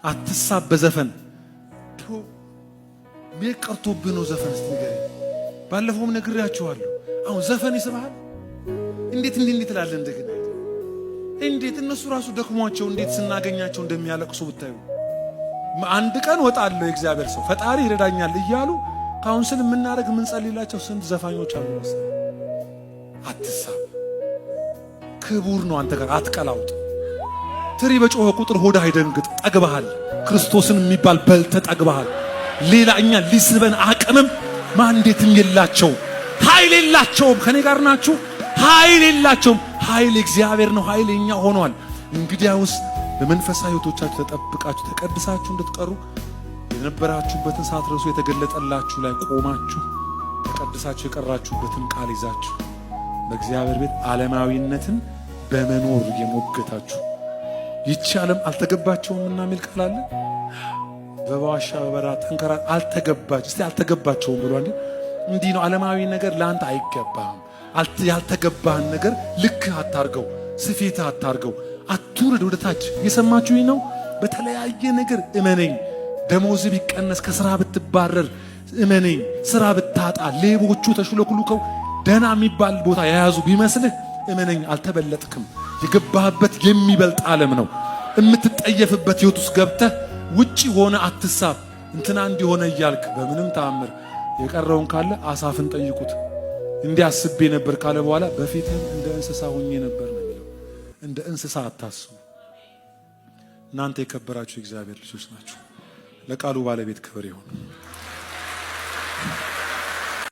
አትሳብ በዘፈን። ቀርቶብህ ነው ዘፈን? እስቲ ንገረኝ። ባለፈውም ነግሬያችኋለሁ። አሁን ዘፈን ይስብሃል? እንዴት እንዲህ እንዴት ትላለህ? እንደገና እንዴት እነሱ ራሱ ደክሟቸው እንዴት ስናገኛቸው እንደሚያለቅሱ ብታዩ። አንድ ቀን ወጣለሁ የእግዚአብሔር ሰው ፈጣሪ ይረዳኛል እያሉ counsel የምናደርግ የምንጸልይላቸው ስንት ዘፋኞች አሉ መሰለህ። አትሳብ፣ ክቡር ነው አንተ ጋር አትቀላውጥ። ትሪ በጮኸ ቁጥር ሆድህ አይደንግጥ። ጠግበሃል። ክርስቶስን የሚባል በልተህ ጠግበሃል። ሌላ እኛ ሊስበን አቅምም mandate ም የላቸውም፣ ኃይል የላቸውም። ከኔ ጋር ናችሁ? ኃይል የላቸውም። ኃይል እግዚአብሔር ነው። ኃይል የኛ ሆኗል። እንግዲያውስ በመንፈሳዊ ሕይወቶቻችሁ ተጠብቃችሁ ተቀድሳችሁ እንድትቀሩ የነበራችሁበትን ሳትረሱ የተገለጠላችሁ ላይ ቆማችሁ ተቀድሳችሁ የቀራችሁበትን ቃል ይዛችሁ በእግዚአብሔር ቤት ዓለማዊነትን በመኖር የሞገታችሁ ይቺ ዓለም አልተገባቸውምና የሚል ቃል አለ። በዋሻ በበረሃ ተንከራ አልተገባች እስቲ አልተገባቸውም ብሎ እንዲህ ነው። ዓለማዊ ነገር ለአንተ አይገባህም። ያልተገባህን ነገር ልክ አታርገው፣ ስፌትህ አታርገው፣ አትውረድ ወደ ታች። እየሰማችሁኝ ነው? በተለያየ ነገር እመነኝ። ደሞዝ ቢቀነስ፣ ከስራ ብትባረር እመነኝ። ስራ ብታጣ፣ ሌቦቹ ተሽሎክሉከው ደህና የሚባል ቦታ የያዙ ቢመስልህ እመነኝ፣ አልተበለጥክም። የገባህበት የሚበልጥ ዓለም ነው። የምትጠየፍበት ህይወት ውስጥ ገብተህ ውጪ ሆነ አትሳብ። እንትና እንዲሆነ እያልክ በምንም ተአምር የቀረውን ካለ አሳፍን ጠይቁት። እንዲህ አስቤ ነበር ካለ በኋላ በፊትህም እንደ እንስሳ ሆኜ ነበር ነው የሚለው። እንደ እንስሳ አታስቡ። እናንተ የከበራችሁ የእግዚአብሔር ልጆች ናችሁ። ለቃሉ ባለቤት ክብር ይሁን።